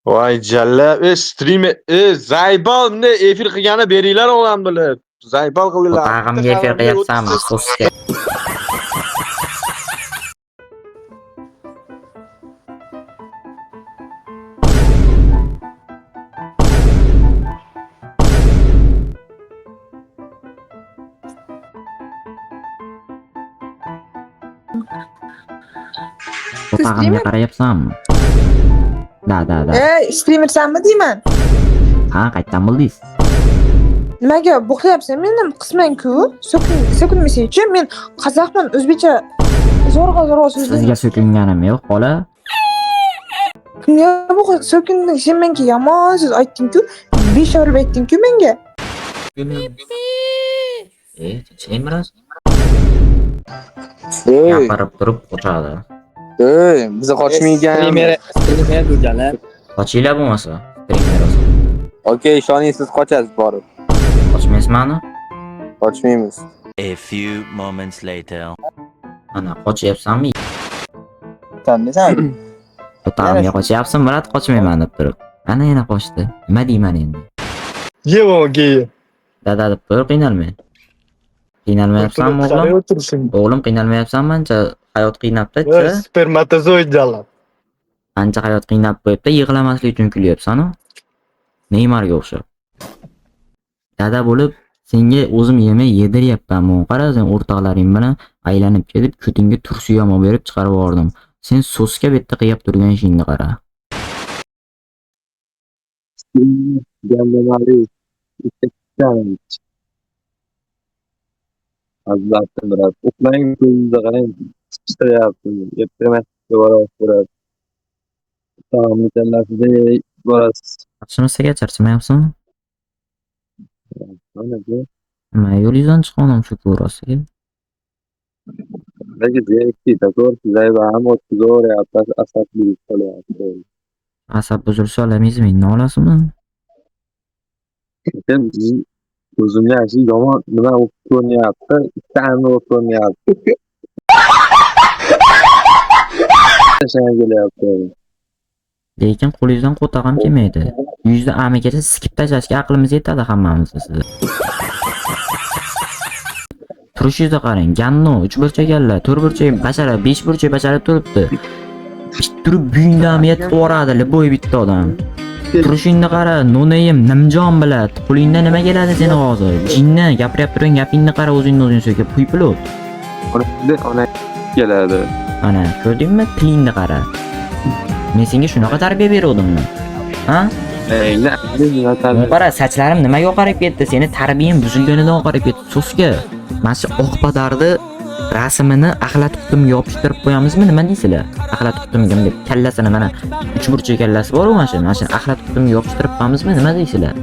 Voy jallab, stream, заебал, bunday efir qilgani beringlar o'g'lim bilib. Заебал qildilar. Otag'imga efir qilyapsanmi, so'sga? Otag'imga qarayapsanmi? Да, да, да. Ey, streamersanmi deyman. Ha, qayerdan bildingiz? Nimaga bo'xlayapsan meni? Qisman-ku. So'kin, so'kinmasangchi, men qozoqman, o'zbekcha zo'rg'a zo'rg'a so'zlayman. Sizga so'kinganim yo'q, xola. Kimga bu so'kinding? Sen menga yomon so'z aytding-ku, besh urib aytding-ku menga. Tinchlik biroz. Ey, Gapirib turib qochadi. ey, biza qochmaygan. Streamer bo'lganlar. Qochinglar bo'lmasa, streamer o'zi. Okey, ishoning, siz qochasiz borib. Qochmaysizmi? Qochmaymiz. A few moments later. Ana, qochyapsanmi? Sen sen. Otag'imga qochyapsan, брат, qochmayman deb turib. Ana yana qochdi. Nima deyman endi? Yeva geyi. Dada deb turib qiynalmang. Qiynalmayapsanmi o'g'lim? O'tirsin. O'g'lim qiynalmayapsanmi? Ancha hayot qiynabdi-chi. Spermatozoid jalab. Ancha hayot qiynab qo'yibdi, yig'lamaslik uchun kulyapsan-u. Neymarga o'xshab. Dada bo'lib senga o'zim yemak yediryapman. Qara, sen o'rtoqlaring bilan aylanib kelib, ko'tingga tursi yomon berib chiqarib yubordim. Sen so'sga bu yerda qiyab turgan ishingni qara. Gallamali. Azlatdim брат. Uxlang, ko'zingizga qarang. Chiqyapti. Ertaga borasiz брат. Tamam, kallasida borasiz. Yaxshimisiga charchamayapsanmi? Mana bu. Nima yo'lingizdan chiqqanim shu ko'rasiga. Lekin zerikdi, to'g'ri, zayba ham o'tkazaveryapti, asab buzib qolyapti. Asab buzilsa olamaysizmi? Endi olasizmi? Lekin o'zimga shu yomon nima bo'lib ko'rinyapti, ikkita amni bo'lib ko'rinyapti. Tashlagim kelyapti. Lekin qo'lingizdan qo'taq ham kelmaydi. Yuzda amigacha sikib tashlashga aqlimiz yetadi hammamizni sizni. Turishingizda qarang, ganno, uch burchak kalla, to'rt burchak bashara, besh burchak bashara turibdi. Turib buyingda ham yetib yuboradi, любой bitta odam. Turishingni qara, nonayim nimjon biladi. Qo'lingda nima keladi seni hozir? Jinni, gapiryapti turgan gapingni qara, o'zingni o'zing so'kib, quypilot. Onangni ona keladi. Ana, ko'rdingmi? Tilingni qara. Men senga shunaqa tarbiya beruvdimmi? Ha? Nima tarbiya? Qara, sachlarim nimaga oqarib ketdi? Seni tarbiyang buzilganidan oqarib ketdi. So'sga. Mana shu oq padarni rasmini axlat qutimga yopishtirib qo'yamizmi? Nima deysizlar? Axlat qutimga deb kallasini mana uch burchak kallasi bor-ku mana shu. Mana shuni axlat qutimga yopishtirib qo'yamizmi? Nima deysizlar?